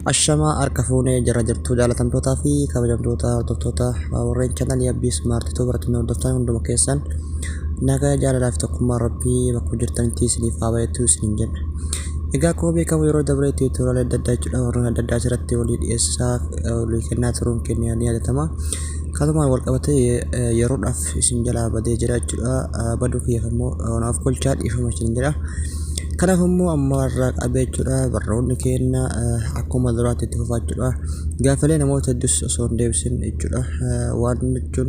Ashamaa, harka fuunee jira jirtuu, jaalatamtootaa fi kabajamtoota hordoftoota warreen channelii Abbii Smart Tube irratti hordoftan hunduma keessan, nagaa, jaalalaa fi tokkummaa Rabbii bakka jirtanitti isiniif haa baay'atu isiniin jenna. Egaa akkuma beekamu yeroo dabree tutorial adda addaa jechuudha warreen adda addaa asirratti walii dhiyeessaa, walii kennaa turuun keenya ni yaadatama. Kanumaan wal qabatee yeroodhaaf isin jalaa badee jira jechuudha. Baduu kiyyaaf immoo naaf kolchaa, dhiifama isin jedha. Kanaaf immoo amma irraa qabee jechuudha barnoonni keenya akkuma duraatti itti fufaa jechuudha. Gaafilee namoota hedduus osoo hin deebisin jechuudha. Waan jechuun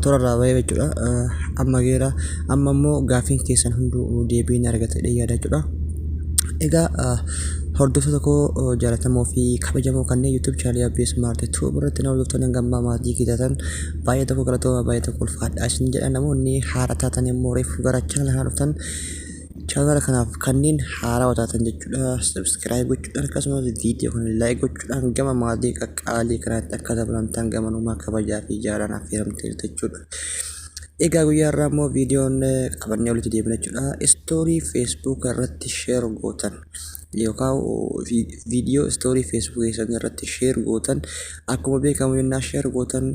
toorarraa bahee jechuudha. Amma geera, amma immoo gaafiin keessan hunduu deebii ni argata jedhee yaada jechuudha. Egaa hordoftoota koo jaallatamoo fi kabajamoo kanneen YouTube channelii Abbii Smart Tube irratti na hordoftan, hanga ammaa maatii taatan baay'ee tokko galatooma, baay'ee tokko ulfaadhaa isin jedha. Namoonni haara taatan immoo reefu gara channel kanaa dhuftan, channel kanaaf kanneen haarawaa taatan jechuudha, subscribe gochuudhaan akkasumas viidiyoo kana like gochuudhaan gama maatii qaqqaalii kanaatti akka dabalamtan gamanumaa kabajaa fi jaalaan affeeramteertu jechuudha. Egaa guyyaa irraa immoo viidiyoon qabannee walitti deebina jechuudha. Story Facebook irratti share gootan yookaan viidiyoo story Facebook keessan irratti share gootan, akkuma beekamu yennaa share gootan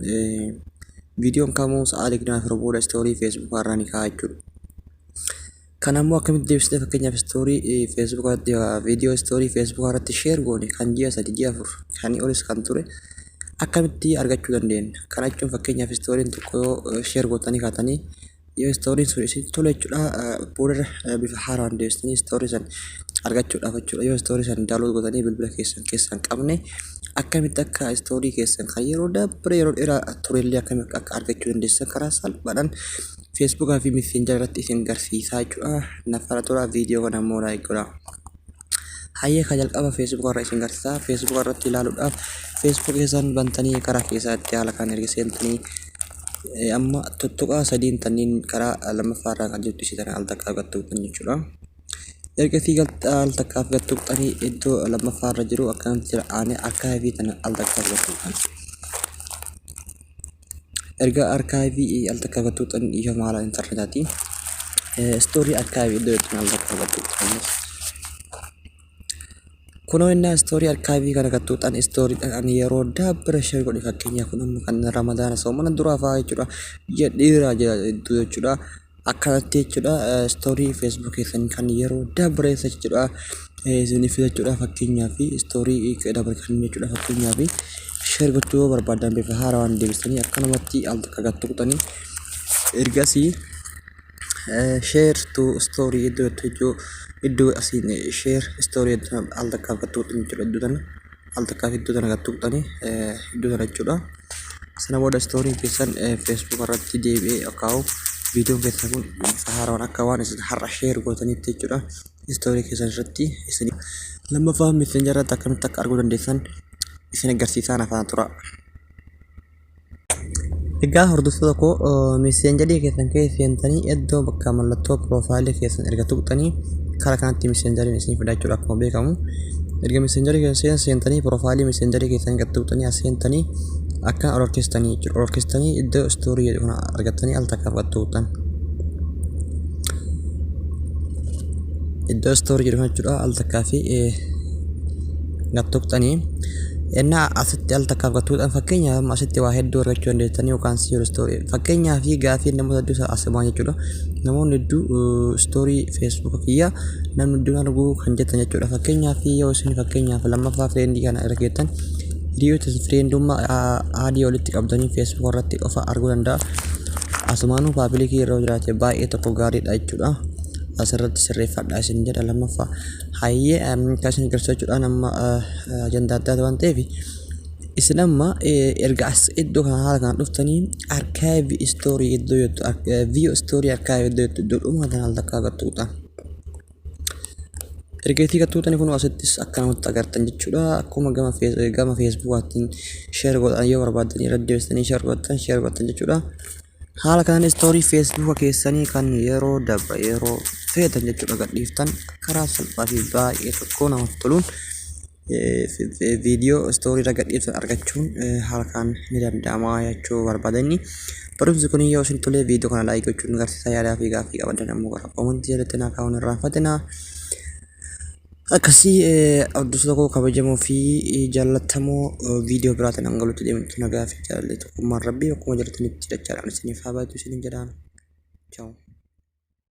viidiyoon kamuu sa'a 24 booda story Facebook irraa ni ka'a jechuudha. Kana immoo akkamitti deebisnee, fakkeenyaaf story Facebook irratti, viidiyoo story Facebook irratti share goone kan ji'a 3, ji'a 4 kan olis kan ture akkamitti argachuu dandeenya? Kana jechuun fakkeenyaaf storyn tokko yoo share gootanii kaatanii, yoo storyn sun isin tole jechuudha, boodarra bifa haaraan deebistanii story san argachuudhaaf jechuudha. Yoo story san download gootanii bilbila keessan keessan qabne, akkamitti akka story keessan kan yeroo dabre, yeroo dheeraa turellee akkamitti akka argachuu dandeessan karaa salphaadhaan Facebookaa fi Messenger irratti isin garsiisaa jechuudha. Nafara tura, viidiyoo kana immoo like godhaa. Hayyee, ka jalqaba Facebook irra isin garsiisa. Facebook irratti ilaaluudhaaf Facebook keessan bantanii karaa keessaatti haala kan erga seentanii, amma tuttuqaa sadiin tanniin karaa lammaffaa irraa kan jirtu isii tana al takkaa gattuutan jechuudha. Ergasii al takkaaf gattuuqxanii iddoo lammaffaa irra jiru akkanatti jira aanee archive tana al takkaaf gattuuqxan. Erga archive al takkaa gattuuqxan, dhiifama, haala intarneetaati. Story archive iddoo jettu al takkaa gattuuqxan. Kunoo innaa story archive kana gattuuxan, storydhaan ani yeroo dabbare share godhe, fakkeenyaaf kun amma kan Ramadaana soomana duraa fa'aa jechuudha. Ji'a dheeraa jira hedduu jechuudha. Akkanatti jechuudha story Facebook keessan kan yeroo dabreessa jechuudha isiniif jechuudha. Fakkeenyaaf story dabre kan jechuudha, fakkeenyaaf share gochuu yoo barbaadan bifa haarawaan deebistanii akkanumatti al takka gattuuqxanii, ergasii share to story iddoo iddoo iddoo asiin share story al takkaaf gattuuqxan jechuudha. Iddoo tana al takkaaf iddoo tana gattuuqxanii, iddoo tana jechuudha. Sana booda storyn keessan Facebook irratti deebi'ee akaa'u, viidiyoon keessan kun bifa haarawaan akka waan isin har'a share gootanitti jechuudha. Story keessan irratti isin lammaffaa Messenger irratti akkamitti akka arguu dandeessan isin agarsiisaan, afaan tura. Egaa hordoftoota koo, Messengerii keessan keessa seentanii iddoo bakka mallattoo profileii keessan erga tuqxanii, karaa kanatti Messengeriin isin fida jechuudha akkuma beekamu. Erga Messengerii keessa seentanii profileii Messengerii keessan gad tuqxanii, as seentanii akka ol harkistanii jechuudha. Ol harkistanii iddoo story jedhu kana argattanii al takkaaf gad tuqxan. Iddoo story jedhu kana jechuudha al takkaa fi gad tuqxanii. Innaa asitti al takkaaf gad tuqxan, fakkeenyaaf amma asitti waa hedduu argachuu dandeessanii yookaan see story, fakkeenyaaf fi gaafii namoota hedduu asumaan jechuudha. Namoonni hedduu story Facebook kiyya namni hedduun arguu kan jettan jechuudha. Fakkeenyaaf yoo isin fakkeenyaaf lammaffaa friendii kana irra keettan, hiriyoota friendummaa add walitti qabdanii Facebook irratti qofa arguu danda'a. Asumaanuu publicii yeroo jiraate baay'ee tokko gaariidha jechuudha. Asirratti sirreeffadha isin jedha lammaffaa. Hayyee, kan isin agarsiisu jechuudha amma ajandaa addaati waan ta'eef, isin amma erga as iddoo kana haala kana dhuftanii archive story iddoo jettu, view story archive iddoo jettu, iddoo dhumaa kana al takkaa gattuudha. Erga itti gattuutanii kun asittis akka namatti agartan jechuudha. Akkuma gama Facebookaatiin share godhan, yoo barbaadan irra deebistanii share godhatan jechuudha. Haala kanaan story Facebooka keessanii kan yeroo dabra, yeroo feetan jechuudha gadhiiftan karaa salphaa fi baay'ee tokko namatti toluun viidiyoo story irra gadhiiftan argachuun haala kanaan ni danda'ama jechuu barbaadani. Barumsi kun yoo isin tolee, viidiyoo kana like gochuun agarsiisa. Yaadaa fi gaaffii qabadan ammoo karaa commentii jalatti naa kaa'uun irraanfatinaa. Akkasii hordoftoota koo kabajamoo fi jaallatamoo, viidiyoo biraatiin hanga walitti deemtu nagaa fi jaalalli tokkummaan rabbii akkuma jirtanitti dachaadhaan isiniif haa baay'atu isiniin jedhaan. Ciao.